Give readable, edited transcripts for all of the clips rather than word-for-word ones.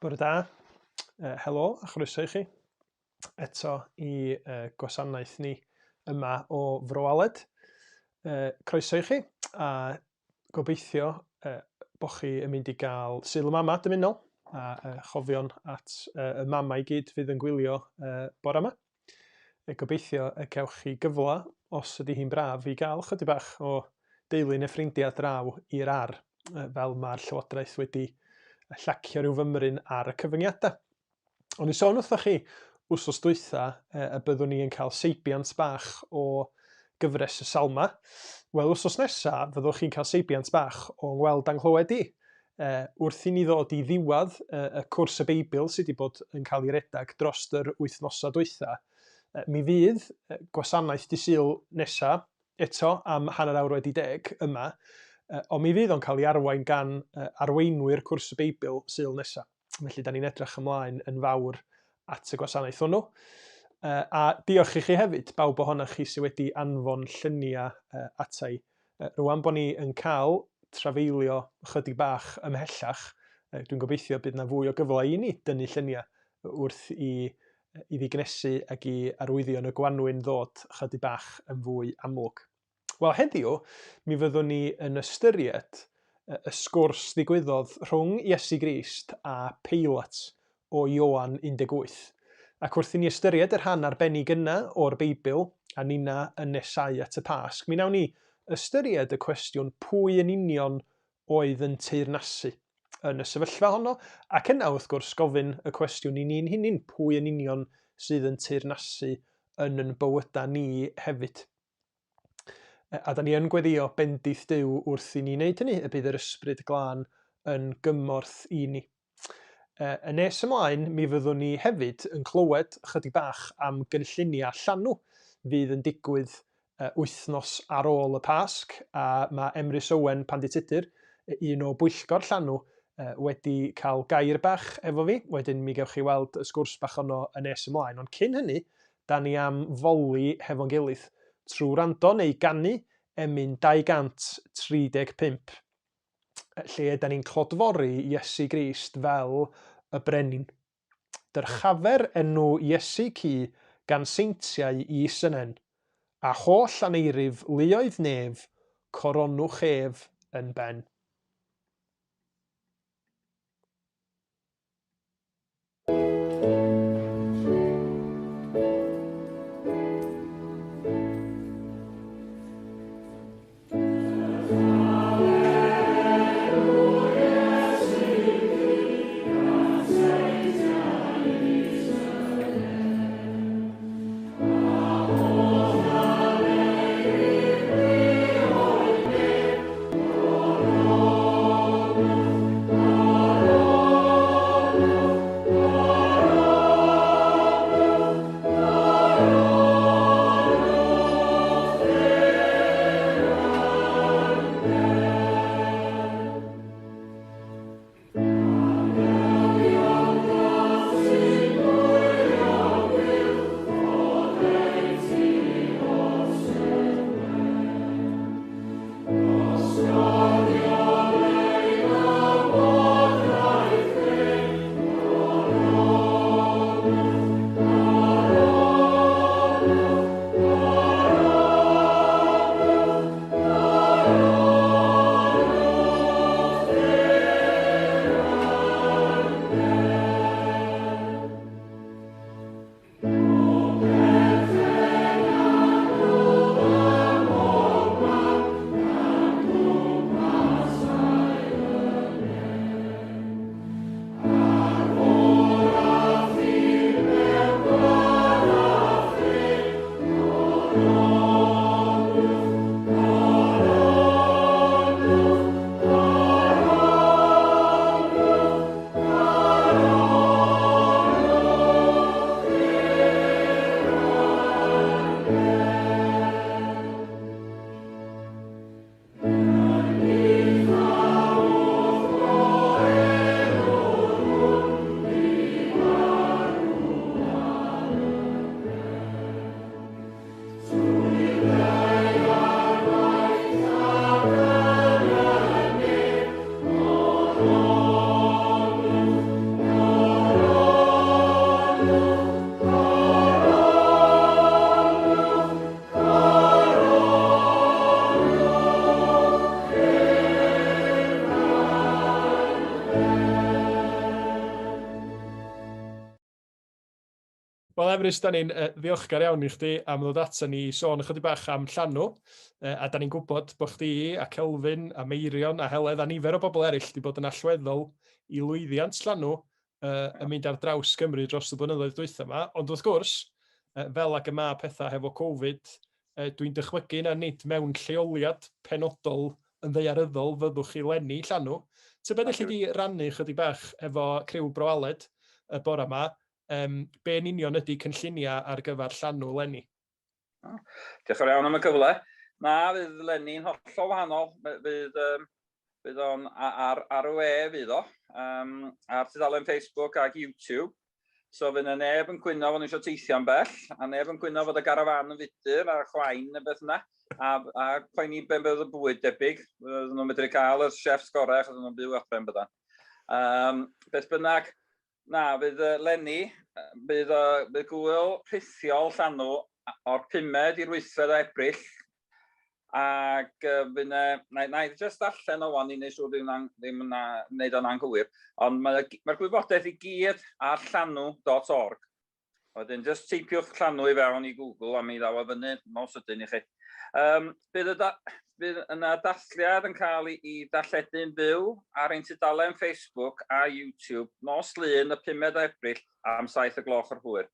Bore da, helo a chroeso i chi eto i gwasanaeth ni yma o Fro Aled. Croeso i chi a gobeithio bod chi yn mynd i gael Sul y Mama dymunol a chofion at y mama i gyd fydd yn gwylio bore yma. Gobeithio y cewch chi gyfle, os ydy hi'n braf, i gael chydig bach o deulu neu ffrindiau draw i'r ar, fel mae'r Llywodraeth wedi llacio rhyw fymryn ar y cyfyngiadau. O'n i sôn wrthoch chi wsos dwytha y byddwn ni yn cael seibiant bach o gyfres y Salma. Wel, wsos nesa, fyddwch chi'n cael seibiant bach o ngweld anghlywed i. Wrth i ni ddod i ddiwedd y cwrs y Beibl sydd wedi bod yn cael ei redag dros yr wythnosau dwytha, mi fydd gwasanaeth Dydd Sul nesa eto am hanner awr wedi deg yma, ond mi fydd o'n cael ei arwain gan arweinwyr cwrs y Beibl Sul nesa. Felly, da ni'n edrych ymlaen yn fawr at y gwasanaeth hwnnw. A diolch i chi hefyd, bawb ohonoch chi sydd wedi anfon lluniau ata i. Rwan bod ni yn cael trafeilio chydig bach ymhellach, dwi'n gobeithio bydd yna fwy o gyfle i ni dynnu lluniau wrth i iddi gnesu ac i arwyddion y gwanwyn ddod chydig bach yn fwy amlwg. Wel, heddiw, mi fyddwn ni yn ystyried y sgwrs ddigwyddodd rhwng Iesu Grist a Peilat o Ioan 18. Ac wrth i ni ystyried y rhan arbennig yna o'r Beibl, a ninna yn nesáu at y Pasg, mi wnawn ni ystyried y cwestiwn pwy yn union oedd yn teyrnasu yn y sefyllfa honno, ac yna wrth gwrs gofyn y cwestiwn i ni'n hunin, pwy yn union sydd yn teyrnasu yn yn bywydau ni hefyd. A da ni yn gweddio bendith Duw wrth i ni wneud hynny, y bydd yr Ysbryd Glân yn gymorth i ni. Yn nes ymlaen, mi fyddwn ni hefyd yn clywed chydig bach am gynlluniau llanw fydd yn digwydd wythnos ar ôl y Pasg, a mae Emrys Owen, Pandy Tudur, un o bwyllgor llanw, wedi cael gair bach efo fi. Wedyn mi gewch chi weld y sgwrs bach honno yn nes ymlaen. Ond cyn hynny, Da ni am foli hefo'n gilydd trwy wrando neu ganu emyn 235, lle da ni'n clodfori Iesu Grist fel y brenin. Dyrchafer enw Iesu cu gan seintiau is yn en, a holl aneirif luoedd nef, coronwch ef yn ben. Wel, Emrys, da ni'n ddiolchgar iawn i chdi am ddod ato ni i sôn ychydig bach am Llanw. A da ni'n gwybod bod chdi a Kelvin a Meirion a Heledd a nifer o bobl eraill wedi bod yn allweddol i lwyddiant Llanw yn mynd ar draws Cymru dros y blynyddoedd dwytha yma. Ond wrth gwrs, fel ag y mae pethau hefo Covid, dwi'n dychmygu na nid mewn lleoliad penodol yn ddaearyddol fyddwch chi leni, Llanw. Tybed elli di rannu chydig bach efo criw Bro Aled y bore yma, be yn union ydy cynlluniau ar gyfer Llanw leni? Oh, diolch yn fawr iawn am y cyfle. Na, fydd leni'n hollol wahanol. Fydd, fydd o'n ar y we fydd o, ar tudalen Facebook ac YouTube. So fydd yna neb yn cwyno fod nhw eisiau teithio'n bell, a neb yn cwyno fod y garafan yn fudur a'r chwain neu beth yna, a poeni ben bydd y bwyd debyg, fydden nhw'n medru cael y chefs gorau achos nhw'n byw adre yn byddan. Beth bynnag, na, fydd leni, bydd gwyl rhithiol Llanw o'r 5fed i'r 8fed o Ebrill, ac fydd 'na, na i jyst darllen o wan i wneud siŵr ddim, ddim yn wneud o'n anghywir, ond mae'r mae gwybodaeth i gyd ar llanw.org. Wedyn, jyst teipiwch llanw i fewn i Google a mi ddaw o fyny mor sydyn i chi. Bydd, y da, bydd yna dathliad yn cael ei darlledu'n fyw ar ein tudalen Facebook a YouTube nos Lun y 5 Ebrill am 7 y gloch yr hwyr.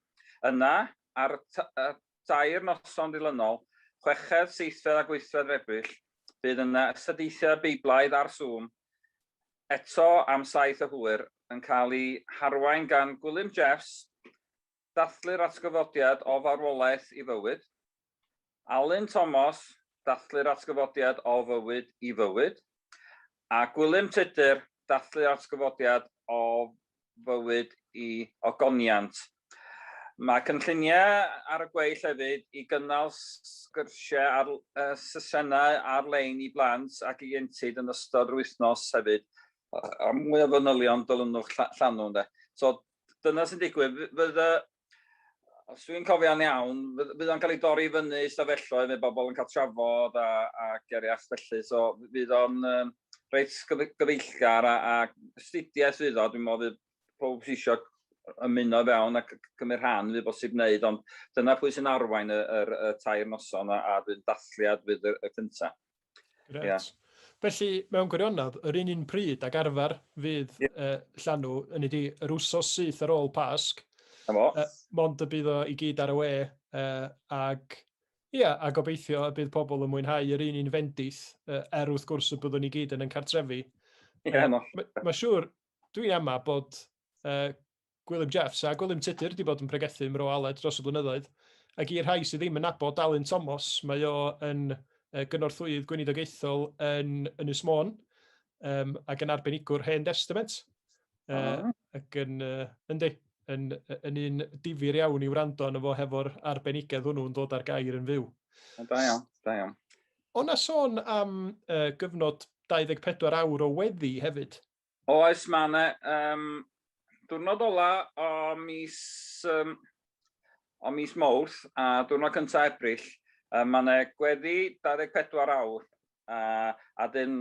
Yna, ar y tair noson ddilynol, chweched, seithfed ac wythfed Ebrill, bydd yna astudiaethau Beiblaidd ar Zoom, eto am 7 y hwyr, yn cael ei harwain gan Gwilym Jeffs, dathlu'r atgyfodiad o farwolaeth i fywyd, Alun Thomas, dathlu'r atgyfodiad o fywyd i fywyd, a Gwilym Tudur, dathlu'r atgyfodiad o fywyd i ogoniant. Mae cynlluniau ar y gweill hefyd i gynnal sgyrsiau ar sesiynau ar-lein i blant ac i ieuenctid yn ystod yr wythnos hefyd. A mwy o fanylion dilynwch Llanw ynde. So dyna sy'n digwydd. Fydd y, os dwi'n cofio'n iawn, fydd o'n cael ei dorri fyny i stafelloedd, fydd bobl yn cael trafod a geriach felly. So fydd o'n reit gyfeillgar a astudiaeth fydd o, dwi'n meddwl fydd pob sydd eisiau ymuno fewn ac cymryd rhan fydd bosib wneud, ond dyna pwy sy'n arwain y tair noson a dwi'n dathliad fydd y cyntaf. Gret. Yeah. Felly, mewn gwirionedd, yr un un pryd ag arfer fydd yeah. Llanw, yn ydi yr wsos syth ar ôl Pasg, mond y bydd o i gyd ar y we, ag ia, a gobeithio y bydd pobl yn mwynhau yr un un fendith, er wrth gwrs y byddwn ni gyd yn ein cartrefi. Ie, yeah, no. Mae ma siŵr, dwi'n ama bod Gwilym Jeffs a Gwilym Tudur wedi bod yn pregethu ym Mro Aled dros y blynyddoedd, ac i'r rhai sydd ddim yn nabod Alun Thomas, mae o yn gynorthwyydd gweinidogaethol yn Ynys Môn, ac yn arbenigwr Hen Testament. Ac yn, yndi, yn un difyr iawn i wrando arno fo hefo'r arbenigedd hwnnw yn dod ar gair yn fyw. Da iawn, da iawn. O na sôn am gyfnod 24 awr o weddi hefyd? Oes, mae yna. Diwrnod ola o mis Mawrth a diwrnod cyntaf Ebrill, mae yna gweddi 24 awr. A dyn,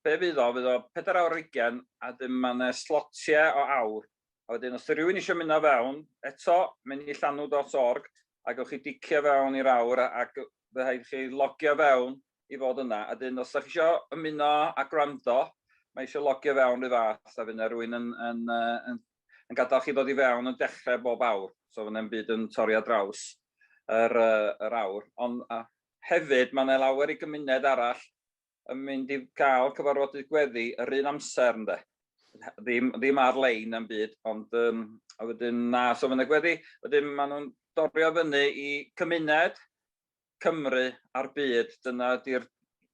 be fydd o? Fydd o 4 awr 20, a dyn mae yna slotiau o awr. A wedyn, os ydy rhywun eisiau mynd fewn, eto, mynd i llanw.org, a gewch chi dicio fewn i'r awr, ac fe rhaid chi logio fewn i fod yna. A dyn, os ydych chi eisiau ymuno a gwrando, mae eisiau logio fewn rhyw fath, a fydd yna rhywun yn gadael chi ddod i fewn yn dechrau bob awr. So fydd yna'n byd yn torri ar draws yr awr. Ond hefyd, mae yna lawer i gymuned arall yn mynd i gael cyfarfodydd gweddi yr un amser, ynde. Ddim ar-lein am byd, ond a wedyn na, so fydd yna gweddi, wedyn maen nhw'n dorio fyny i cymuned Cymru a'r byd, dyna ydy'r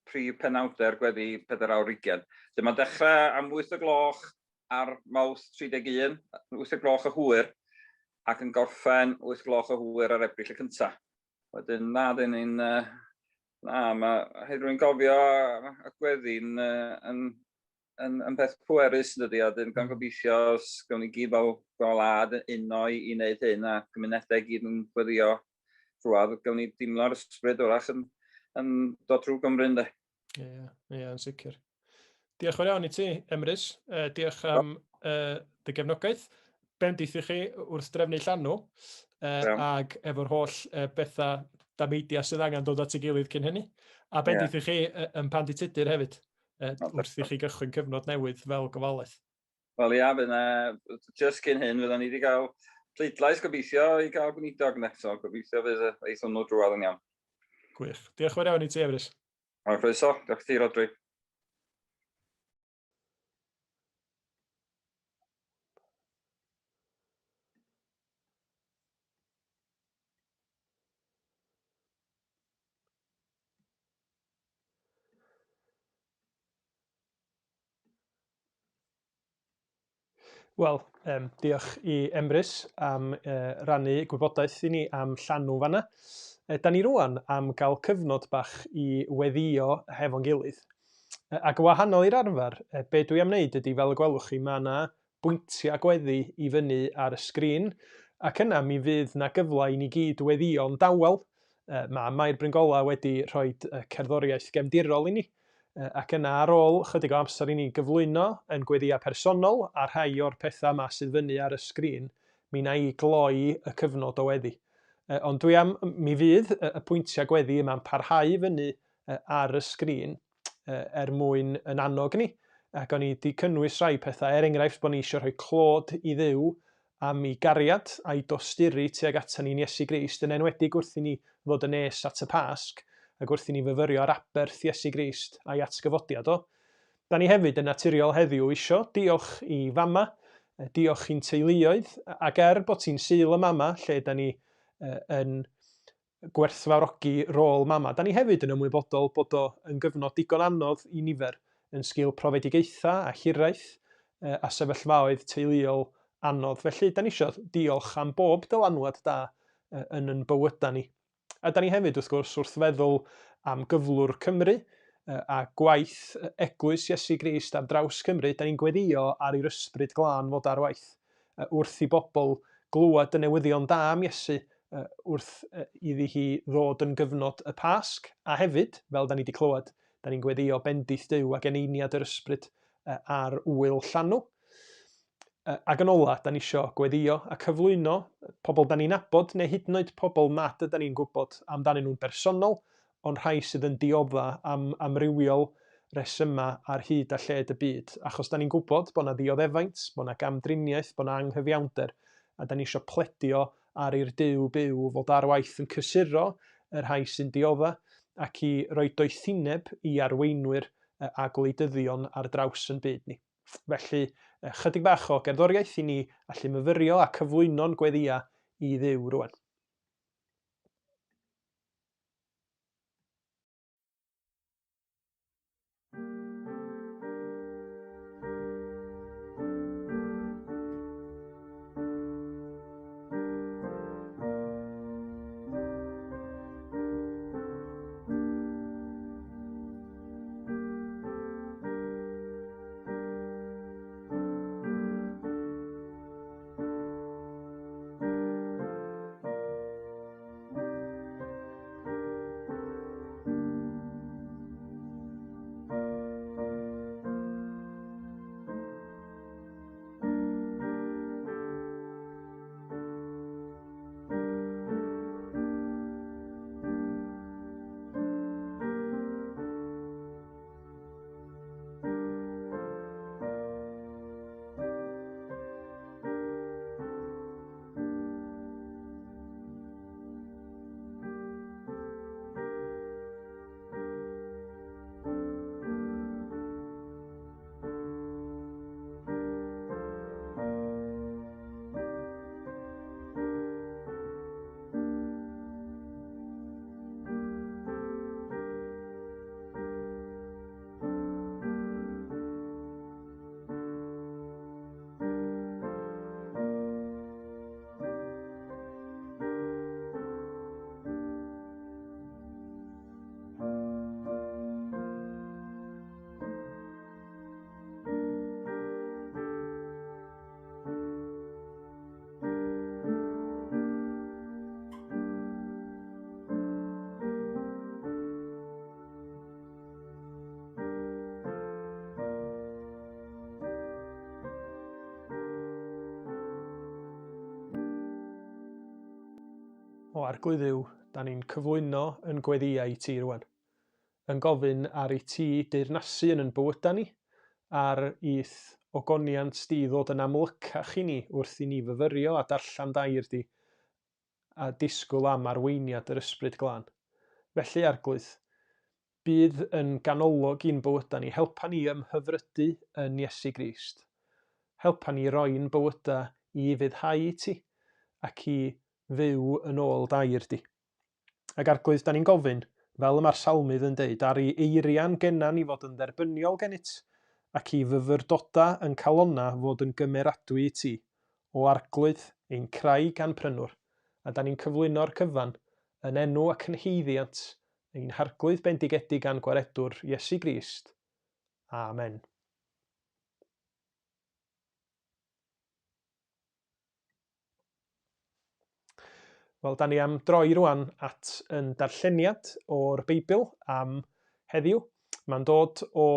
prif penawder gweddi 4 awr 20. Dyma mae'n dechrau am 8 o gloch ar Mawrth 31, 8 o gloch y hwyr, ac yn gorffen 8 gloch y hwyr ar Ebrill y cyntaf. Wedyn, na, dyn ni'n... Na, mae rhaid rwy'n gofio y gweddi'n yn, yn, yn peth pwerus yn dydy, a dyn gan gobeithio os gawn ni gyd fel gwlad uno i wneud hyn, a cymunedau gyd yn gweddio rhywad, gawn ni dimlo'r ysbryd wrach yn dod trwy Gymru, ynddo. Ie, ie, yn sicr. Diolch yn fawr iawn i ti, Emrys. Diolch am dy gefnogaeth. Bendith i chi wrth drefnu Llanw. Ag efo'r holl bethau dameidia sydd angen dod at ei gilydd cyn hynny. A bendith i chi yn Pandy Tudur hefyd, wrth i chi gychwyn cyfnod newydd fel gofalaeth. Wel ia, fydd na, just cyn hyn, fydda ni wedi cael pleidlais gobeithio i gael gweinidog ne, so gobeithio fydd eith hwnnw drwodd yn iawn. Gwych. Diolch yn fawr iawn i ti, Emrys. O, croeso. Diolch i ti, Rhodri. Wel, diolch i Emrys am rannu gwybodaeth i ni am llanw fanna. Da ni rwan am gael cyfnod bach i weddïo hefo'n gilydd. Ac yn wahanol i'r arfer, be dwi am wneud ydy, fel y gwelwch chi, mae yna bwyntiau gweddi i fyny ar y sgrin, ac yna mi fydd 'na gyfle i ni gyd weddïo'n dawel. Mae Mair Bryngolau wedi rhoi cerddoriaeth gefndirol i ni, Ac yna ar ôl chydig o amser i ni gyflwyno yn gweddïau personol a rhai o'r pethau yma sydd fyny ar y sgrin, mi wna i gloi y cyfnod o weddi. Ond dwi am, mi fydd y pwyntiau gweddi yma'n parhau fyny ar y sgrin er mwyn yn annog ni. Ac o'n i wedi cynnwys rhai pethau, er enghraifft bod ni eisiau rhoi clod i Dduw am ei gariad a'i dosturi tuag atan ni'n Iesu Grist, yn enwedig wrth i ni ddod yn nes at y Pasg, ac wrth i ni fyfyrio ar aberth Iesu Grist a'i atgyfodiad o. Da ni hefyd yn naturiol heddiw isio diolch i fama, diolch i'n teuluoedd, ac er bod ti'n Sul y Mama, lle da ni yn gwerthfawrogi rôl mama. Da ni hefyd yn ymwybodol bod o yn gyfnod digon anodd i nifer yn sgil profedigaethau a hiraeth a sefyllfaoedd teuluol anodd. Felly, da ni eisiau diolch am bob dylanwad da yn yn bywydau ni. A da ni hefyd, wrth gwrs, wrth feddwl am gyflwr Cymru a gwaith Eglwys Iesu Grist ar draws Cymru, da ni'n gweddïo ar i'r Ysbryd Glân fod ar waith wrth i bobl glywed y newyddion da am Iesu wrth iddi hi ddod yn gyfnod y Pasg, a hefyd, fel da ni wedi clywed, da ni'n gweddïo bendith Duw ac eneiniad yr Ysbryd ar ŵyl llanw. Ac yn ola, da ni isio gweddïo a cyflwyno pobl da ni'n nabod, neu hyd yn oed pobl nad yda ni'n gwybod amdanyn nhw'n bersonol, ond rhai sydd yn diodda am amrywiol resymau ar hyd a lled y byd, achos da ni'n gwybod bod 'na ddioddefaint, bod 'na gamdriniaeth, bod 'na anghyfiawnder, a da ni isio pledio ar i'r Duw byw fod ar waith yn cysuro y rhai sy'n diodda, ac i roi doethineb i arweinwyr a gwleidyddion ar draws yn byd ni. Felly, chydig bach o gerddoriaeth i ni allu myfyrio a cyflwyno'n gweddïau i Dduw rwan. O Arglwydd Dduw, da ni'n cyflwyno yn gweddïau i ti rwan. Yn gofyn ar i ti deyrnasu yn yn bywydau ni, ar i'th ogoniant di ddod yn amlycach i ni wrth i ni fyfyrio a darllen d'air di, a disgwyl am arweiniad yr Ysbryd Glân. Felly, Arglwydd, bydd yn ganolog i'n bywydau ni. Helpa ni ymhyfrydu yn Iesu Grist. Helpa ni roi'n bywydau i ufuddhau i ti ac i fyw yn ôl d'air di. Ac Arglwydd, da ni'n gofyn, fel y mae'r salmydd yn deud, ar i eiriau'n genna ni fod yn dderbyniol gennyt, ac i fyfyrdodau yn calonna fod yn gymeradwy i ti, o Arglwydd, ein craig a'n prynwr, a da ni'n cyflwyno'r cyfan yn enw ac yn haeddiant ein Harglwydd bendigedig a'n Gwaredwr, Iesu Grist. Amen. Wel, da ni am droi rwan at yn darlleniad o'r Beibl am heddiw. Mae'n dod o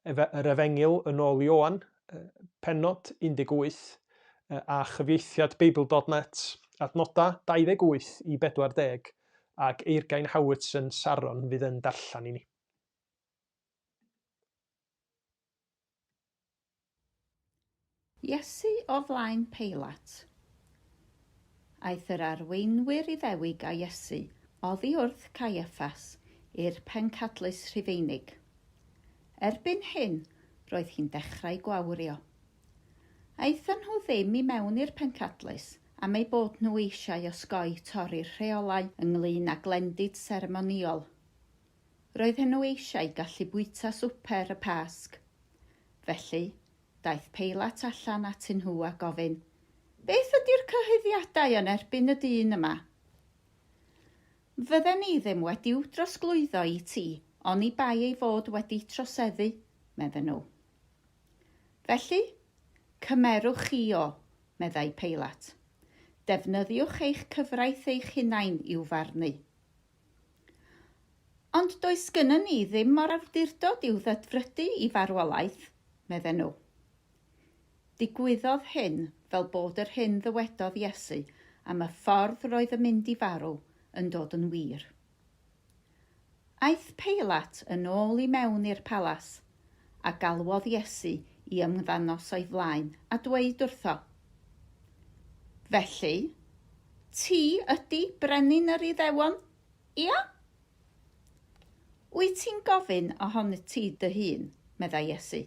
yr Efengyl yn ôl Ioan, pennod 18, a chyfieithiad Beibl.net, adnodau 28 i 40, ac Eurgain Howitson Saron fydd yn darllen i ni. Iesu o flaen Peilat. Aeth yr arweinwyr Iddewig â Iesu oddi wrth Caiaffas i'r pencadlys Rhufeinig. Erbyn hyn, roedd hi'n dechrau gwawrio. Aethon nhw ddim i mewn i'r pencadlys am eu bod nhw eisiau osgoi torri'r rheolau ynglŷn â glendid seremonïol. Roedden nhw eisiau gallu bwyta swper y Pasg. Felly, daeth Peilat allan atyn nhw a gofyn, Beth ydy'r cyhuddiadau yn erbyn y dyn yma? Fydden ni ddim wedi'w drosglwyddo i ti oni bai ei fod wedi troseddu, medden nhw. Felly, cymerwch chi o, meddai Peilat. Defnyddiwch eich cyfraith eich hunain i'w farnu. Ond does gynnon ni ddim mo'r awdurdod i'w ddedfrydu i farwolaeth, medden nhw. Digwyddodd hyn fel bod yr hyn ddywedodd Iesu am y ffordd roedd yn mynd i farw yn dod yn wir. Aeth Peilat yn ôl i mewn i'r palas, a galwodd Iesu i ymddanos o'i flaen a dweud wrtho, Felly, Ti ydy brenin yr Iddewon, ia? Wyt ti'n gofyn ohonit ti dy hun, meddai Iesu,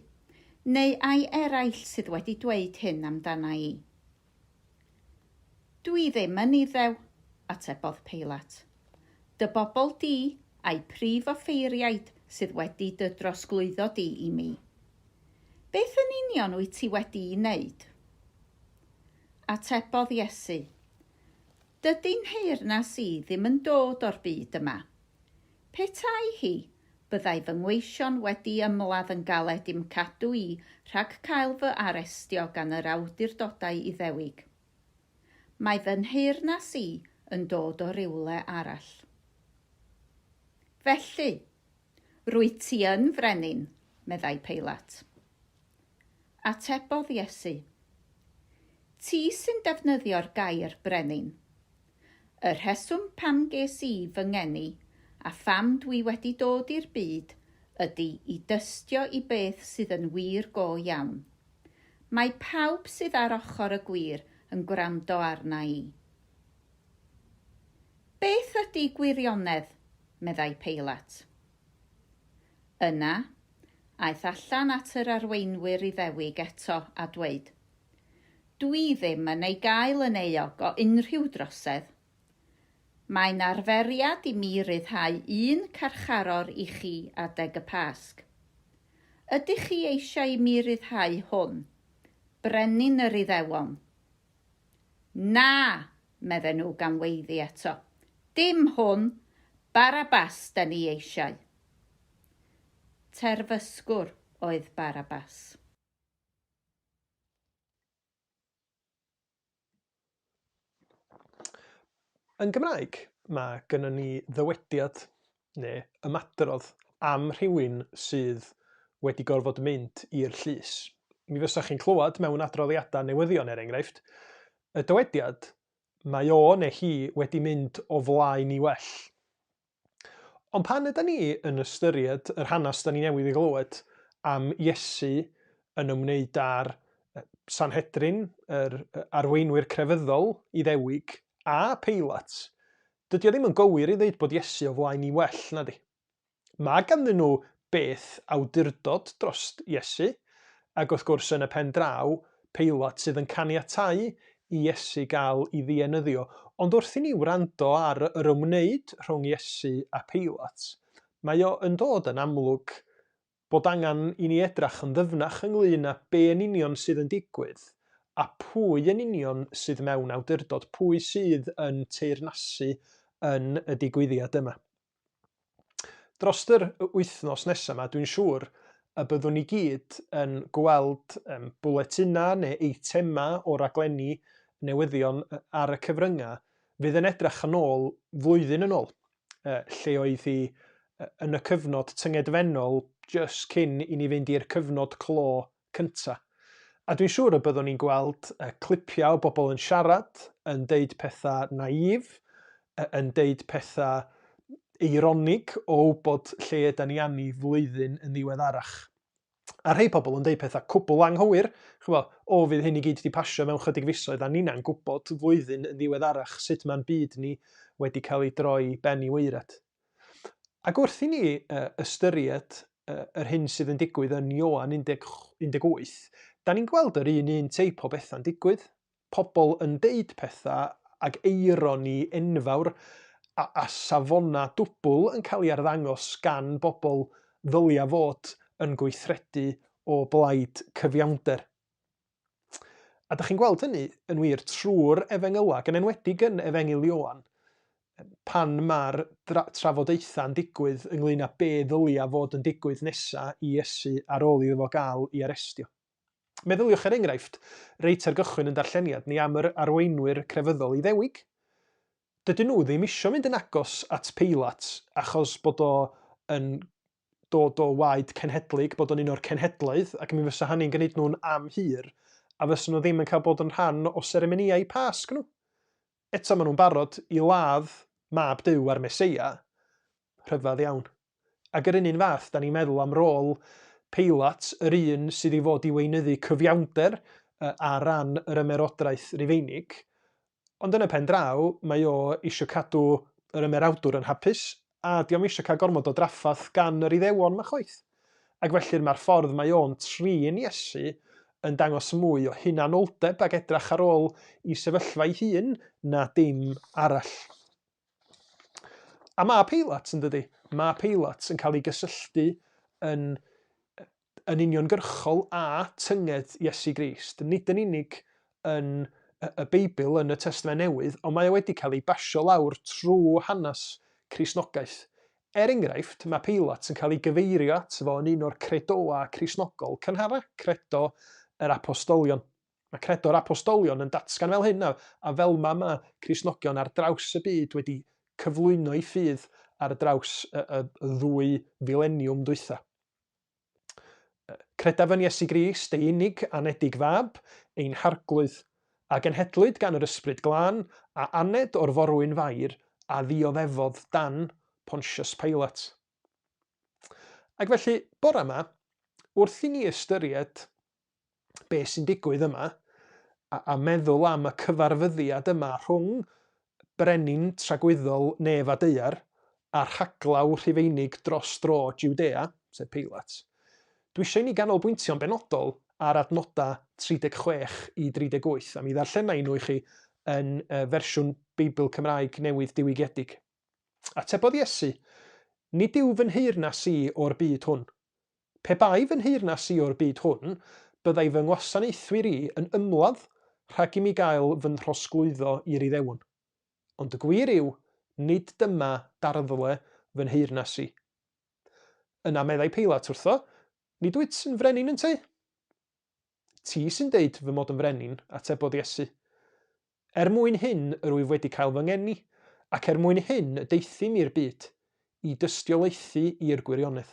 neu ai eraill sydd wedi dweud hyn amdana i? Dwi ddim yn Iddew, atebodd Peilat. Dy bobl di a'u prif offeiriaid sydd wedi dy drosglwyddo di i mi. Beth yn union wyt ti wedi'i wneud? Atebodd Iesu, Dydy nheyrnas i ddim yn dod o'r byd yma. Petai hi, byddai fy ngweision wedi ymladd yn galed i'm cadw i rhag cael fy arestio gan yr awdurdodau Iddewig. Mae fy nheyrnas i yn dod o rywle arall. Felly, rwyt ti yn frenin, meddai Peilat. Atebodd Iesu, Ti sy'n defnyddio'r gair brenin. Y rheswm pam ges i fy ngeni a pham dwi wedi dod i'r byd ydy i dystio i beth sydd yn wir go iawn. Mae pawb sydd ar ochr y gwir yn gwrando arna i. Beth ydy gwirionedd? meddai Peilat. Yna, aeth allan at yr arweinwyr Iddewig eto a dweud, Dwi ddim yn ei gael yn euog o unrhyw drosedd. Mae'n arferiad i mi ryddhau un carcharor i chi adeg y Pasg. Ydych chi eisiau i mi ryddhau hwn, brenin yr Iddewon? Na! medden nhw gan weiddi eto. Dim hwn! Barabbas 'da ni eisiau! Terfysgwr oedd Barabbas. Yn Gymraeg, mae gynnon ni ddywediad neu ymadrodd am rhywun sydd wedi gorfod mynd i'r llys. Mi fysach chi'n clywed mewn adroddiadau newyddion, er enghraifft, y dywediad, Mae o neu hi wedi mynd o flaen i well. Ond pan yda ni yn ystyried yr hanes da ni newydd ei glywed am Iesu yn ymwneud â'r Sanhedrin, yr arweinwyr crefyddol Iddewig, a Peilat, dydy o ddim yn gywir i ddeud bod Iesu o flaen i well, nadi? Mae ganddyn nhw beth awdurdod dros Iesu, ac wrth gwrs yn y pen draw, Peilat sydd yn caniatáu i Iesu gael ei ddienyddio. Ond wrth i ni wrando ar yr ymwneud rhwng Iesu a Peilat, mae o yn dod yn amlwg bod angen i ni edrach yn ddyfnach ynglyn â be yn union sydd yn digwydd, a pwy yn union sydd mewn awdurdod, pwy sydd yn teyrnasu yn y digwyddiad yma. Dros yr wythnos nesaf yma, dwi'n siŵr y byddwn ni gyd yn gweld um, bwletinau neu eitemau o raglenni newyddion ar y cyfryngau fydd yn edrych yn ôl flwyddyn yn ôl, lle oedd hi yn y cyfnod tyngedfennol jyst cyn i ni fynd i'r cyfnod clo cynta. A dwi'n siŵr y byddwn ni'n gweld clipiau o bobl yn siarad, yn deud pethau naïf, yn deud pethau eironig o wybod lle yda ni ani flwyddyn yn ddiweddarach. A rhai pobl yn deud pethau cwbl anghywir, ch'mo, o fydd hyn i gyd wedi pasio mewn chydig fisoedd a ninna'n gwybod flwyddyn yn ddiweddarach sut mae'n byd ni wedi cael ei droi ben i waered. Ac wrth i ni ystyried yr hyn sydd yn digwydd yn Ioan 18, da ni'n gweld yr un un teip o bethau'n digwydd. Pobl yn deud pethau ag eironi enfawr a, a safonau dwbl yn cael ei arddangos gan bobl ddylia fod yn gweithredu o blaid cyfiawnder. A dych chi'n gweld hynny yn wir trwy'r efengylau, ac yn enwedig yn Efengyl Ioan, pan mae'r trafodaethau'n digwydd ynglyn â be ddylia fod yn digwydd nesa i Iesu ar ôl iddo fo gael ei arestio. Meddyliwch er enghraifft, reit ar gychwyn yn darlleniad ni am yr arweinwyr crefyddol Iddewig. Dydyn nhw ddim isio mynd yn agos at Peilat achos bod o yn dod o waed cenhedlig, bod o'n un o'r cenhedloedd, ac mi fysa hynny'n gwneud nhw'n amhur, a fysa nhw ddim yn cael bod yn rhan o seremonïau Pasg nhw. Eto maen nhw'n barod i ladd mab Duw a'r Meseia, rhyfedd iawn. Ac yr un un fath, da ni'n meddwl am rôl Peilat, yr un sydd i fod i weinyddu cyfiawnder ar ran yr ymerodraeth Rufeinig, Ond yn y pen draw, mae o isio cadw yr ymerawdwr yn hapus, a dio'm isio cael gormod o drafferth gan yr Iddewon 'ma chwaith. Ac felly'r mae'r ffordd mae o'n trin Iesu yn dangos mwy o hunanoldeb ac edrach ar ôl i sefyllfa ei hun na dim arall. A mae Peilat, yn dydy? Mae Peilat yn cael ei gysylltu yn, yn uniongyrchol â tynged Iesu Grist, nid yn unig yn y Beibl, yn y Testament Newydd, ond mae o wedi cael ei basio lawr trwy hanes Cristnogaeth. Er enghraifft, mae Peilat yn cael ei gyfeirio ato fo yn un o'r credoau Cristnogol cynhara, credo yr Apostolion. Mae credo'r apostolion yn datgan fel hyn, a, a fel ma mae Cristnogion ar draws y byd wedi cyflwyno eu ffydd ar draws y, y, y ddwy fileniwm dwytha. Credaf yn Iesu Grist, ei unig anedig fab, ein harglwydd, a genhedlwyd gan yr Ysbryd Glân, a aned o'r forwyn Fair, a ddioddefodd dan Pontius Pilate. Ac felly, bore yma, wrth i ni ystyried be sy'n digwydd yma, a, a meddwl am y cyfarfyddiad yma rhwng brenin tragwyddol nef a daear a rhaglaw Rhufeinig dros dro Jwdea, sef Peilat, dwi eisiau i ni ganolbwyntio'n benodol ar adnodau 36 i 38, a mi ddarllena i nhw i chi yn uh, fersiwn Beibl Cymraeg newydd diwygiedig. Atebodd Iesu, Nid yw fy nheyrnas i o'r byd hwn. Pe bai fy nheyrnas i o'r byd hwn, byddai fy ngwasanaethwyr i yn ymladd rhag i mi gael fy nhrosglwyddo i'r Iddewon. Ond y gwir yw, nid dyma darddle fy nheyrnas i. Yna meddai Peilat wrtho, Nid wyt yn frenin ynteu? Ti sy'n deud fy mod yn frenin, atebodd Iesu. Er mwyn hyn yr wyf wedi cael fy ngeni, ac er mwyn hyn y deuthum i'r byd, i dystiolaethu i'r gwirionedd.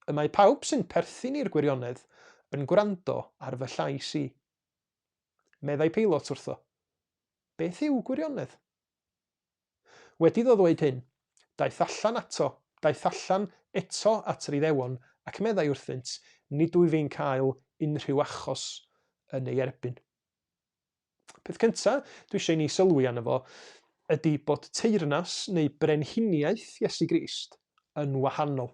Y mae pawb sy'n perthyn i'r gwirionedd yn gwrando ar fy llais i. Meddai Peilot wrtho. Beth yw gwirionedd? Wedi iddo ddweud hyn, daeth allan ato, daeth allan eto at yr Iddewon, ac meddai wrthynt, Nid wyf i'n cael unrhyw achos yn ei erbyn. Peth cyntaf dwi eisiau i ni sylwi arno fo ydy bod teyrnas neu brenhiniaeth Iesu Grist yn wahanol.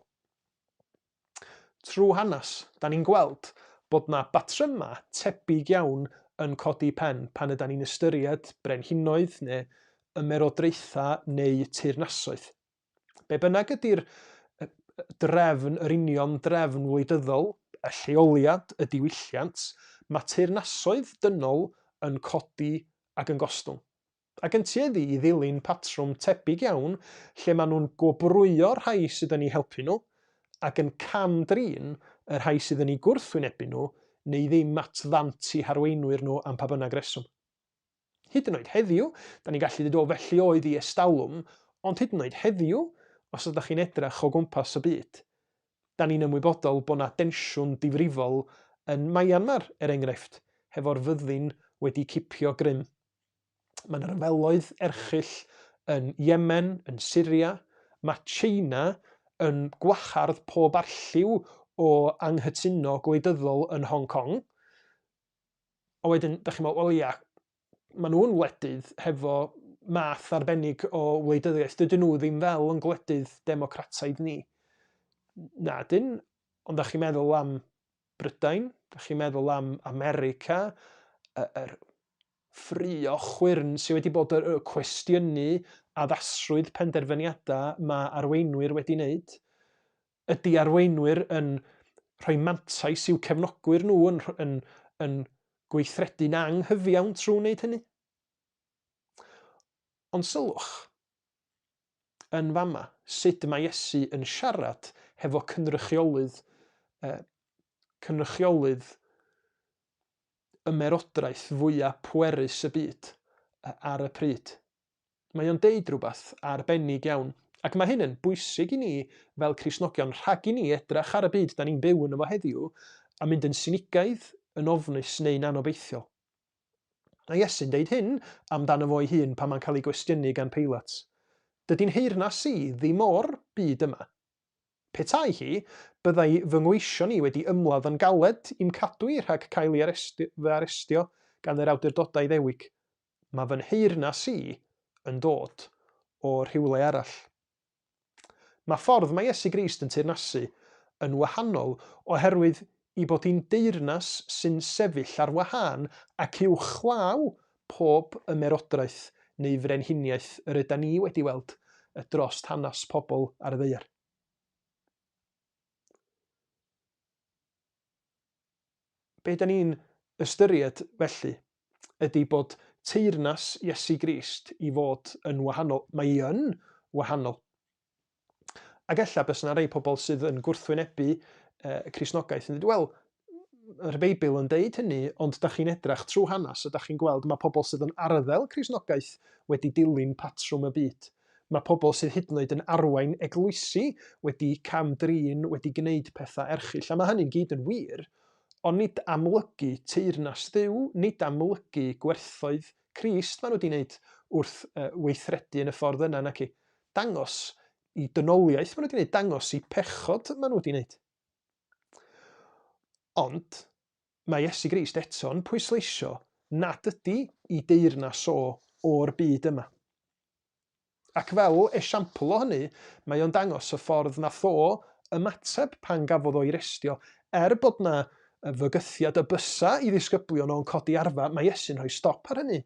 Trwy hanes, da ni'n gweld bod 'na batrymau tebyg iawn yn codi pen pan yda ni'n ystyried brenhinoedd neu ymerodraethau neu teyrnasoedd. Be bynnag ydy'r drefn, yr union drefn wleidyddol, y lleoliad, y diwylliant, mae teyrnasoedd dynol yn codi ac yn gostwng. Ac yn tueddu i ddilyn patrwm tebyg iawn lle maen nhw'n gwobrwyo'r rhai sydd yn eu helpu nhw ac yn cam-drin y rhai sydd yn eu gwrthwynebu nhw neu ddim at ddant eu harweinwyr nhw am pa bynnag reswm. Hyd yn oed heddiw, da ni'n gallu dweud o felly oedd hi estalwm, ond hyd yn oed heddiw, os ydych chi'n edrych o gwmpas y byd, da ni'n ymwybodol bod 'na densiwn difrifol yn Myanmar, er enghraifft, hefo'r fyddin wedi cipio grym. Mae yna ryfeloedd erchyll yn Yemen, yn Syria. Mae China yn gwahardd pob arlliw o anghytuno gwleidyddol yn Hong Kong. A wedyn, da chi'n meddwl, wel ia, maen nhw'n wledydd hefo math arbennig o wleidyddiaeth. Dydyn nhw ddim fel yn gwledydd democrataidd ni. Na dyn, ond da chi'n meddwl am Brydain, da chi'n meddwl am America, yr ffrio chwyrn sydd wedi bod y cwestiynu addasrwydd penderfyniadau mae arweinwyr wedi wneud. Ydy arweinwyr yn rhoi mantais i'w cefnogwyr nhw yn, yn, yn gweithredu'n anghyfiawn trwy wneud hynny? Ond sylwch, yn fama, sut mae Iesu yn siarad hefo cynrychiolydd, eh, cynrychiolydd ymerodraeth fwya pwerus y byd ar y pryd. Mae o'n deud rhywbeth arbennig iawn, ac mae hyn yn bwysig i ni fel Cristnogion rhag i ni edrach ar y byd da ni'n byw yno fo heddiw a mynd yn sinigaidd, yn ofnus neu'n anobeithiol. Mae Iesu'n deud hyn amdano fo ei hun pan mae'n cael ei gwestiynu gan Peilat. Dydy'n nheyrnas i ddim o'r byd yma. Petai hi, byddai fy ngweision i wedi ymladd yn galed i'm cadw i rhag cael i arestio, fy arestio gan yr awdurdodau Iddewig. Mae fy nheyrnas i yn dod o rhywle arall. Mae ffordd mae Iesu Grist yn teyrnasu yn wahanol oherwydd i bod hi'n deyrnas sy'n sefyll ar wahân ac uwchlaw pob ymerodraeth neu frenhiniaeth yr yda ni wedi weld drost hanes pobl ar y ddaear. Be da ni'n ystyried felly ydy bod teyrnas Iesu Grist i fod yn wahanol. Mae hi yn wahanol. Ac ella bys yna rei pobl sydd yn gwrthwynebu y Cristnogaeth yn dweud, wel, mae'r Beibl yn deud hynny, ond da chi'n edrach trwy hanes a da chi'n gweld mae pobl sydd yn arddel Cristnogaeth wedi dilyn patrwm y byd. Mae pobl sydd hyd yn oed yn arwain eglwysi wedi cam-drin, wedi gwneud pethau erchyll. A mae hynny'n gyd yn wir, ond nid amlygu teyrnas Dduw, nid amlygu gwerthoedd Crist maen nhw wedi wneud wrth weithredu yn y ffordd yna, naci. Dangos i dynoliaeth maen nhw wedi wneud, dangos i pechod maen nhw wedi wneud. Ond mae Iesu Grist eto'n pwysleisio nad ydy i deyrnas o o'r byd yma. Ac fel esiampl o hynny, mae o'n dangos y ffordd nath o ymateb pan gafodd o'i restio. Er bod 'na fygythiad y bysa i ddisgyblion o'n codi arfa, mae Iesu'n rhoi stop ar hynny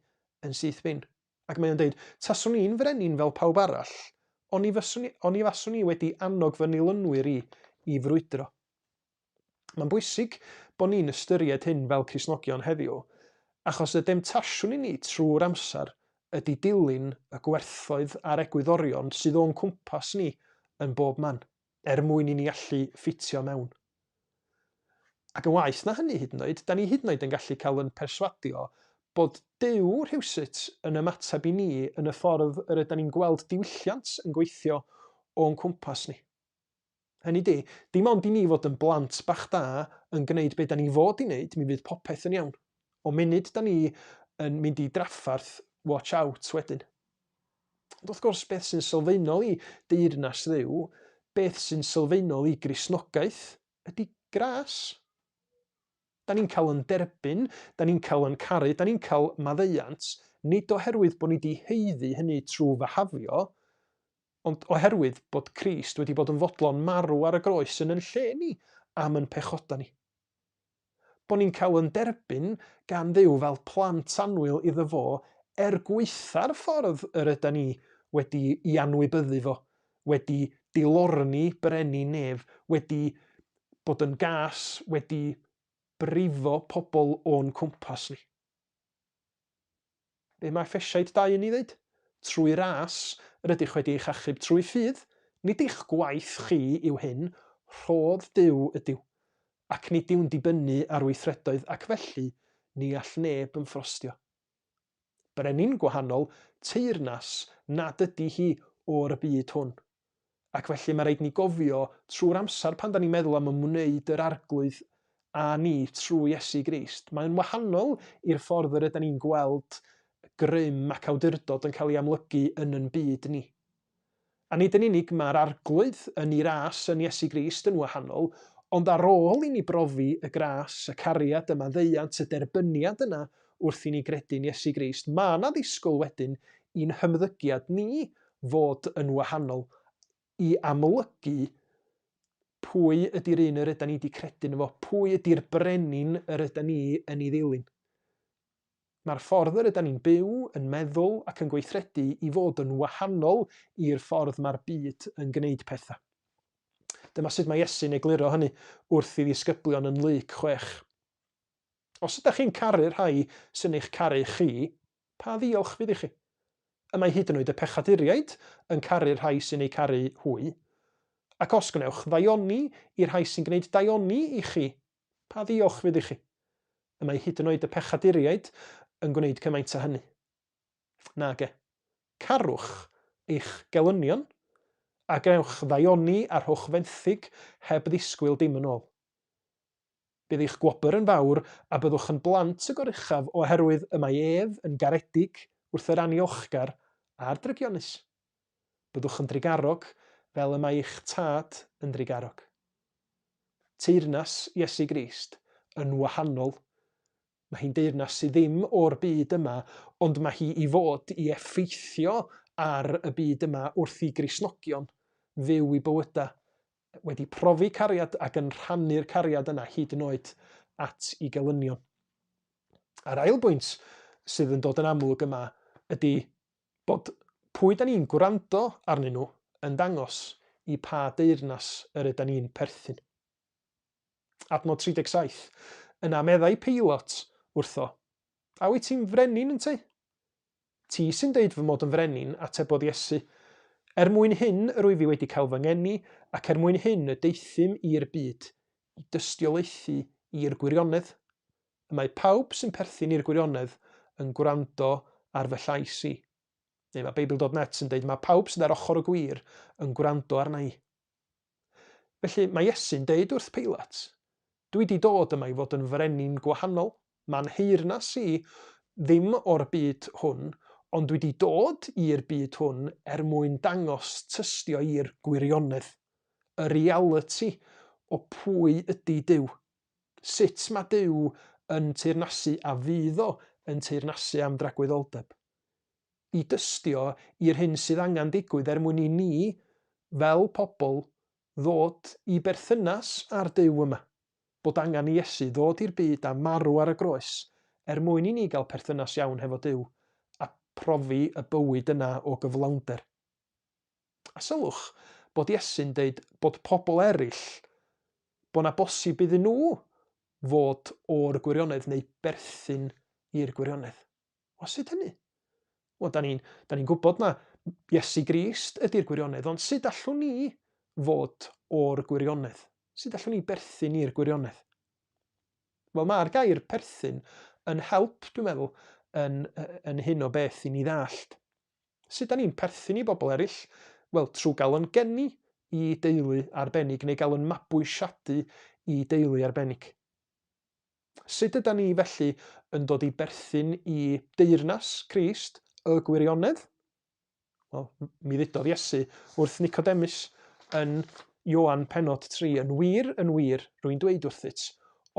yn syth bin. Ac mae o'n deud, taswn i'n frenin fel pawb arall, oni fyswn i, oni faswn i wedi annog fy nilynwyr i i frwydro. Mae'n bwysig bod ni'n ystyried hyn fel Cristnogion heddiw, achos y demtasiwn i ni trwy'r amser ydy dilyn y gwerthoedd a'r egwyddorion sydd o'n cwmpas ni yn bob man, er mwyn i ni allu ffitio mewn. Ac yn waeth na hynny hyd yn oed, da ni hyd yn oed yn gallu cael yn perswadio bod Duw rhywsut yn ymateb i ni yn y ffordd yr yda ni'n gweld diwylliant yn gweithio o'n cwmpas ni. Hynny 'di, dim ond i ni fod yn blant bach da yn gwneud be' 'da ni fod i wneud, mi fydd popeth yn iawn. O munud 'da ni yn mynd i drafferth Watch out wedyn. Ond wrth gwrs, beth sy'n sylfaenol i deyrnas Dduw, beth sy'n sylfaenol i Gristnogaeth, ydy gras. Da ni'n cael yn derbyn, da ni'n cael yn caru, da ni'n cael maddeuant, nid oherwydd bod ni wedi haeddu hynny trwy fahafio, ond oherwydd bod Crist wedi bod yn fodlon marw ar y groes yn yn lle ni am yn pechoda ni. Bod ni'n cael yn derbyn gan Dduw fel plant annwyl iddo fo er gwaetha'r ffordd yr yda ni wedi i anwybyddu fo, wedi dilorni brenin nef, wedi bod yn gas, wedi brifo pobl o'n cwmpas ni. Be mae Effesiaid 2 yn ei ddeud? Trwy ras yr ydych wedi eich achub trwy ffydd, nid eich gwaith chi yw hyn, rhodd Duw ydyw. Ac nid yw'n dibynnu ar weithredoedd ac felly ni all neb ymffrostio. Brenin gwahanol, teyrnas nad ydy hi o'r byd hwn. Ac felly mae rhaid ni gofio trwy'r amser pan da ni'n meddwl am ymwneud yr Arglwydd â ni trwy Iesu Grist. Mae'n wahanol i'r ffordd yr yda ni'n gweld grym ac awdurdod yn cael ei amlygu yn yn byd ni. A nid yn unig mae'r Arglwydd yn ei ras yn Iesu Grist yn wahanol, ond ar ôl i ni brofi y gras, y cariad, y maddeuant, y derbyniad yna wrth i ni gredu'n Iesu Grist, mae yna ddisgwyl wedyn i'n hymddygiad ni fod yn wahanol, i amlygu pwy ydy'r un yr ydan ni wedi credu ynddo fo, pwy ydy'r brenin yr ydan ni yn ei ddilyn. Mae'r ffordd yr ydan ni'n byw, yn meddwl ac yn gweithredu i fod yn wahanol i'r ffordd mae'r byd yn gwneud pethau. Dyma sut mae Iesu'n egluro hynny wrth i ddisgyblion yn Luc 6. Os ydych chi'n caru'r rhai sy'n eich caru chi, pa ddiolch fydd i chi? Y mae hyd yn oed y pechaduriaid yn caru'r rhai sy'n eu caru hwy. Ac os gwnewch ddaioni i'r rhai sy'n gwneud daioni i chi, pa ddiolch fydd i chi? Y mae hyd yn oed y pechaduriaid yn gwneud cymaint â hynny. Nage. Carwch eich gelynion, a gwnewch ddaioni a rhowch fenthyg heb ddisgwyl dim yn ôl. Bydd eich gwobr yn fawr, a byddwch yn blant y Goruchaf, oherwydd y mae ef yn garedig wrth yr anniolchgar a'r drygionus. Byddwch yn drugarog, fel y mae eich Tad yn drugarog. Teyrnas Iesu Grist yn wahanol. Mae hi'n deyrnas sydd ddim o'r byd yma, ond mae hi i fod i effeithio ar y byd yma wrth i Gristnogion fyw i bywydau wedi profi cariad ac yn rhannu'r cariad yna hyd yn oed at i gelynion. A'r ail bwynt sydd yn dod yn amlwg yma ydy bod pwy da ni'n gwrando arnyn nhw yn dangos i pa deyrnas yr yda ni'n perthyn. Adnod 37. Yna meddai Peilot wrtho, A wyt ti'n frenin ynteu? Ti sy'n deud fy mod yn frenin, atebodd Iesu. Er mwyn hyn yr wyf i wedi cael fy ngeni, ac er mwyn hyn y deuthum i'r byd, i dystiolaethu i'r gwirionedd. Y mae pawb sy'n perthyn i'r gwirionedd yn gwrando ar fy llais i. Neu mae Beibl.net yn deud, mae pawb sydd ar ochr y gwir yn gwrando arna i. Felly mae Iesu'n deud wrth Peilat, Dwi 'di dod yma i fod yn frenin gwahanol, ma'n nheyrnas i ddim o'r byd hwn, ond dwi 'di dod i'r byd hwn er mwyn dangos tystio i'r gwirionedd, y realiti o pwy ydi Duw, sut mae Duw yn teyrnasu a fydd o yn teyrnasu am dragwyddoldeb. I dystio i'r hyn sydd angen digwydd er mwyn i ni, fel pobl, ddod i berthynas â'r Duw yma. Bod angen i Iesu ddod i'r byd a marw ar y groes er mwyn i ni gael perthynas iawn hefo Duw a profi y bywyd yna o gyflawnder. A sylwch bod Iesu'n deud bod pobl eraill, bod 'na bosib iddyn nhw fod o'r gwirionedd neu berthyn i'r gwirionedd. O, sut hynny? Wel, da ni'n ni gwybod na Iesu Grist ydy'r gwirionedd, ond sut allwn ni fod o'r gwirionedd? Sut allwn ni berthyn i'r gwirionedd? Wel, mae'r gair perthyn yn help, dwi'n meddwl, yn, yn hyn o beth i ni ddallt. Sut da ni'n perthyn i bobl eraill? Wel, trwy gael yn geni i deulu arbennig neu gael yn mabwysiadu i deulu arbennig. Sut ydan ni felly yn dod i berthyn i deyrnas Crist y gwirionedd? Wel, mi ddudodd Iesu wrth Nicodemus yn Ioan penod 3, yn wir, yn wir, rwy'n dweud wrthyt,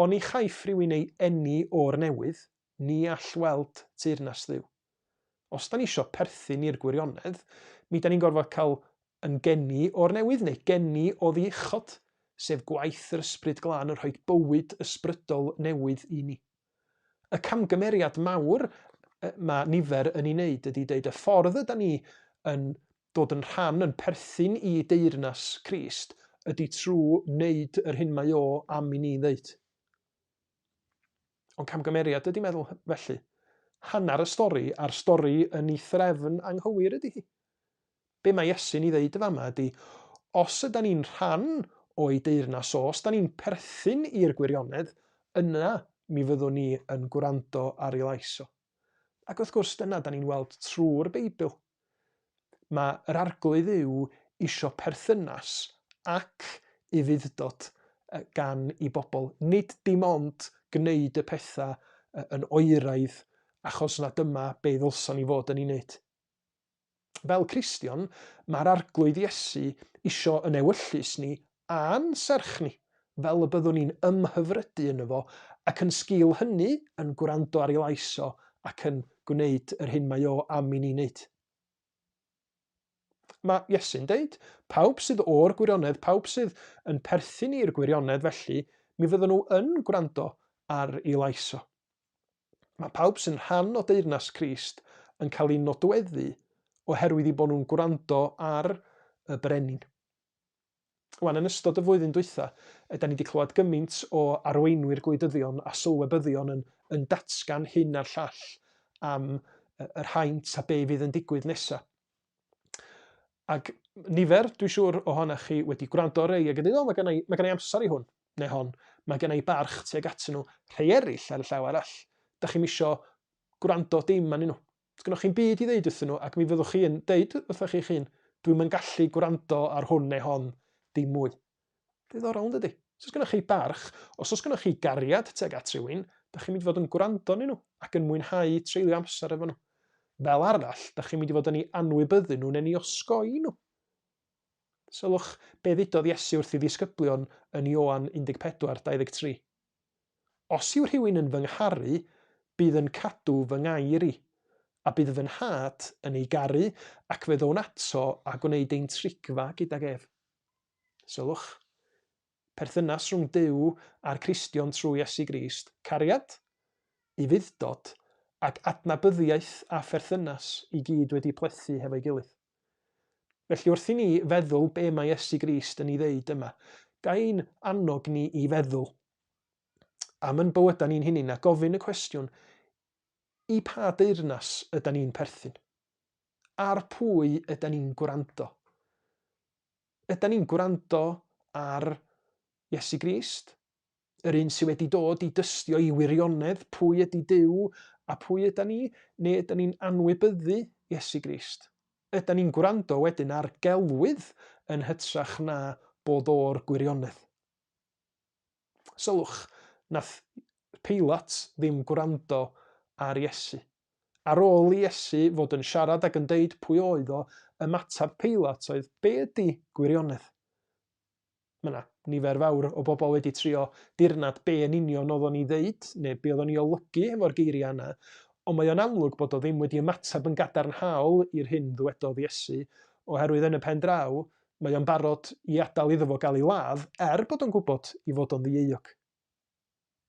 oni chaiff rhywun ei eni o'r newydd, ni all weld teyrnas Dduw. Os da ni isio perthyn i'r gwirionedd, mi da ni'n gorfod cael yn geni o'r newydd, neu geni oddi uchod, sef gwaith yr Ysbryd Glân yn rhoi bywyd ysbrydol newydd i ni. Y camgymeriad mawr mae nifer yn ei wneud ydy deud y ffordd yda ni yn dod yn rhan, yn perthyn i deyrnas Crist, ydy trwy wneud yr hyn mae o am i ni ddeud. Ond camgymeriad ydy meddwl felly. Hanner y stori a'r stori yn ei threfn anghywir ydy hi. Be mae Iesu'n ei ddeud y fama ydy, os yda ni'n rhan o'i deyrnas o, os da ni'n perthyn i'r gwirionedd, yna mi fyddwn ni yn gwrando ar ei lais o. Ac wrth gwrs, dyna da ni'n weld trwy'r Beibl. Mae yr Arglwydd Dduw isio perthynas ac ufudd-dod gan i bobl, nid dim ond gwneud y pethau yn oeraidd achos na dyma be ddylsan ni fod yn ei wneud. Fel Cristion, mae'r Arglwydd Iesu isio yn ewyllys ni a'n serch ni, fel y byddwn ni'n ymhyfrydu yno fo ac yn sgil hynny yn gwrando ar ei lais o ac yn gwneud yr hyn mae o am i ni wneud. Mae Iesu'n deud, pawb sydd o'r gwirionedd, pawb sydd yn perthyn i'r gwirionedd felly, mi fydden nhw yn gwrando ar ei lais o. Mae pawb sy'n rhan o deyrnas Crist yn cael ei nodweddu oherwydd eu bod nhw'n gwrando ar y brenin. Wan, yn ystod y flwyddyn dwytha, da ni wedi clywed gymaint o arweinwyr gwleidyddion a sylwebyddion yn, yn datgan hyn a'r llall am yr haint a be fydd yn digwydd nesa. Ac nifer, dwi'n siŵr, ohonoch chi wedi gwrando ar rei ac yn dweud, o, mae gen i, mae gen i amser i hwn, neu hon, mae gen i barch tuag atyn nhw, rhai eraill ar y llaw arall. Da chi'm isio gwrando dim arnyn nhw. Sgynnoch chi'm byd i ddeud wrthyn nhw ac mi fyddwch chi yn deud wrthoch chi'ch hun, dwi'm yn gallu gwrando ar hwn neu hon dim mwy. Diddorol yn dydi? Os oes gennoch chi barch, os oes gennoch chi gariad tuag at rhywun, da chi'n mynd i fod yn gwrando arnyn nhw ac yn mwynhau treulio amser efo nhw. Fel arall, da chi'n mynd i fod yn ei anwybyddu nhw neu'n ei osgoi nhw. Sylwch be ddudodd Iesu wrth ei ddisgyblion yn Ioan 14, 23. Os yw rhywun yn fy ngharu, bydd yn cadw fy ngair i, a bydd fy Nhad yn ei garu, ac fe ddown ato a gwneud ein trigfa gydag ef. Sylwch, perthynas rhwng Duw a'r Cristion trwy Iesu Grist, cariad, ufudd-dod, ac adnabyddiaeth a pherthynas i gyd wedi plethu hefo'i gilydd. Felly wrth i ni feddwl be mae Iesu Grist yn ei ddeud yma, ga i'n annog ni i feddwl am yn bywydau ni'n hunain a gofyn y cwestiwn, i pa deyrnas yda ni'n perthyn? Ar pwy yda ni'n gwrando? Yda ni'n gwrando ar Iesu Grist? Yr un sydd wedi dod i dystio i wirionedd pwy ydy Duw a pwy yda ni, neu yda ni'n anwybyddu Iesu Grist? Yda ni'n gwrando wedyn ar gelwydd yn hytrach na bod o'r gwirionedd? Sylwch, nath Peilat ddim gwrando ar Iesu. Ar ôl i Iesu fod yn siarad ac yn deud pwy oedd o, ymateb Peilat oedd, be ydy gwirionedd? Mae yna nifer fawr o bobl wedi trio dirnad be yn union oedd o'n ei ddeud, neu be oedd o'n ei olygu efo'r geiriau yna, ond mae o'n amlwg bod o ddim wedi ymateb yn gadarnhaol i'r hyn ddwedodd Iesu, oherwydd yn y pen draw, mae o'n barod i adael iddo fo gael ei ladd, er bod o'n gwybod i fod o'n ddieuog.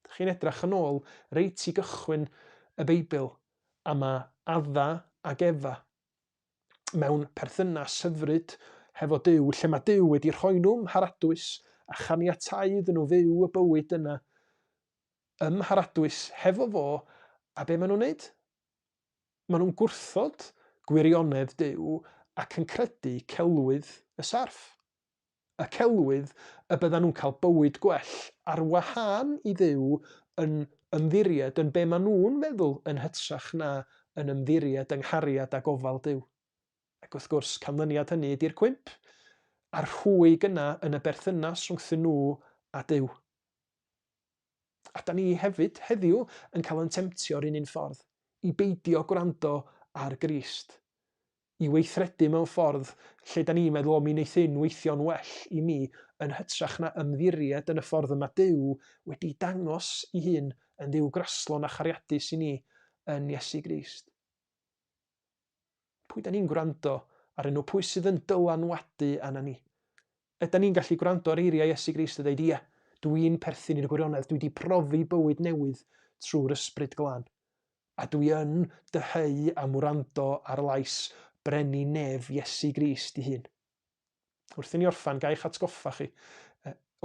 Dych chi'n edrach yn ôl reit i gychwyn y Beibl, a mae Adda ac Efa mewn perthynas hyfryd hefo Duw, lle mae Duw wedi rhoi nhw ym mharadwys a chaniatáu iddyn nhw fyw y bywyd yna ym mharadwys hefo fo, a be maen nhw'n wneud? Maen nhw'n gwrthod gwirionedd Duw ac yn credu celwydd y sarff. Y celwydd y byddan nhw'n cael bywyd gwell ar wahân i Dduw yn ymddiried yn be maen nhw'n feddwl yn hytrach na yn ymddiried yng nghariad a gofal Duw. Ac wrth gwrs, canlyniad hynny ydy'r cwymp, a'r rhwyg yna yn y berthynas rhwngthyn nhw a Duw. A da ni hefyd heddiw yn cael yn temtio'r un un ffordd, i beidio gwrando ar Grist. I weithredu mewn ffordd lle da ni'n meddwl, o, mi wneith hyn weithio'n well i mi, yn hytrach na ymddiried yn y ffordd y mae Duw wedi dangos i hun yn Dduw graslon a chariadus i ni yn Iesu Grist. Pwy da ni'n gwrando arnyn nhw? Pwy sydd yn dylanwadu arna ni? Ydan ni'n gallu gwrando ar eiriau Iesu Grist a dweud, ia, dwi'n perthyn i'r gwirionedd, dwi wedi profi bywyd newydd trwy'r Ysbryd Glân. A dwi yn dyheu am wrando ar lais Brenin Nef Iesu Grist ei hun. Wrth i ni orffen, ga i'ch atgoffa chi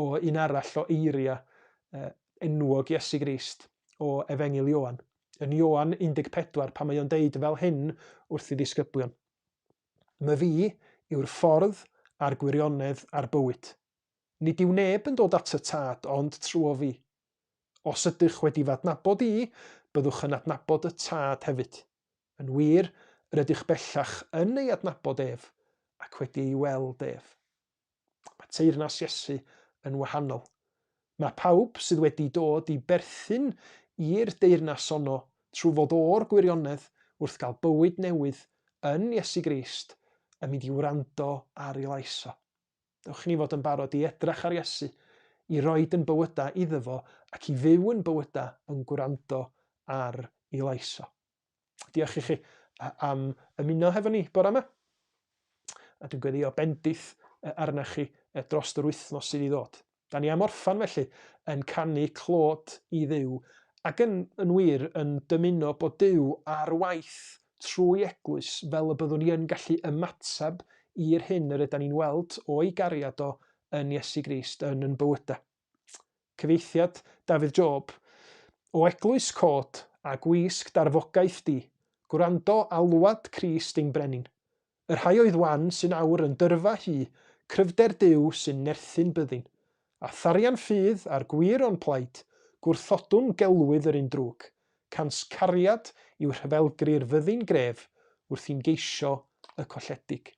o un arall o eiriau enwog Iesu Grist o Efengyl Ioan. Yn Ioan 14, pan mae o'n deud fel hyn wrth i ddisgyblion. My fi yw'r ffordd a'r gwirionedd a'r bywyd. Nid yw neb yn dod at y Tad ond trwo fi. Os ydych wedi f'adnabod i, byddwch yn adnabod y Tad hefyd. Yn wir, yr ydych bellach yn ei adnabod ef ac wedi ei weld ef. Mae teyrnas Iesu yn wahanol. Mae pawb sydd wedi dod i berthyn i'r deyrnas honno trwy fod o'r gwirionedd wrth gael bywyd newydd yn Iesu Grist yn mynd i wrando ar ei lais o. Dewch i ni fod yn barod i edrach ar Iesu, i roid yn bywydau iddo fo ac i fyw yn bywydau yn gwrando ar ei lais o. Diolch i chi am ymuno hefo ni bore yma. A dwi'n gweddio bendith arna chi dros yr wythnos sydd i ddod. Da ni am orffan felly yn canu clod i Dduw ac yn, yn wir yn dymuno bod Duw ar waith trwy eglwys fel y byddwn ni yn gallu ymateb i'r hyn yr ydan ni'n weld o'i gariad o yn Iesu Grist yn yn bywydau. Cyfieithiad Dafydd Job, O eglwys cod a gwisg darfogaeth di, gwrando alwad Crist ein Brenin. Y rhai oedd wan sy'n awr yn dyrfa hu, cryfder Duw sy'n nerthu'n byddin. A tharian ffydd a'r gwir o'n plaid, gwrthodwn gelwydd yr un drwg. Cans cariad yw rhyfelgri'r fyddin gref wrth i'n geisio y colledig.